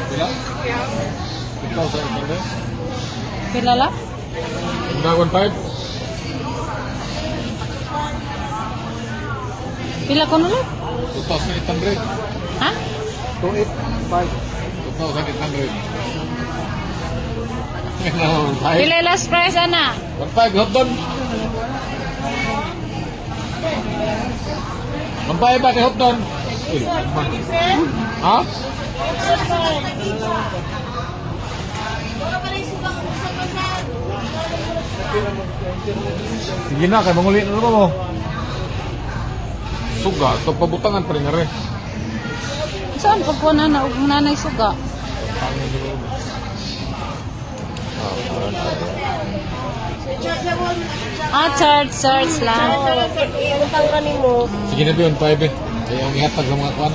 Pila? 2,800? Pila la? Hindi, 1.5? Pila ko nula? 2,800. Ha? 2,800. 2,800. No, 1.5. Pila last price, ana? 1.5, hotdog. 1.5 ba kay hotdog? Uy, ha? Sige na, kay manguli na naman mo. Suga, ito pabutangan pa rin na rin. Saan pagkuha na na og nanay suga? Ah, charge, charge lang. Sige na, 1.5 eh. Kaya ang ihatag sa mga kuan.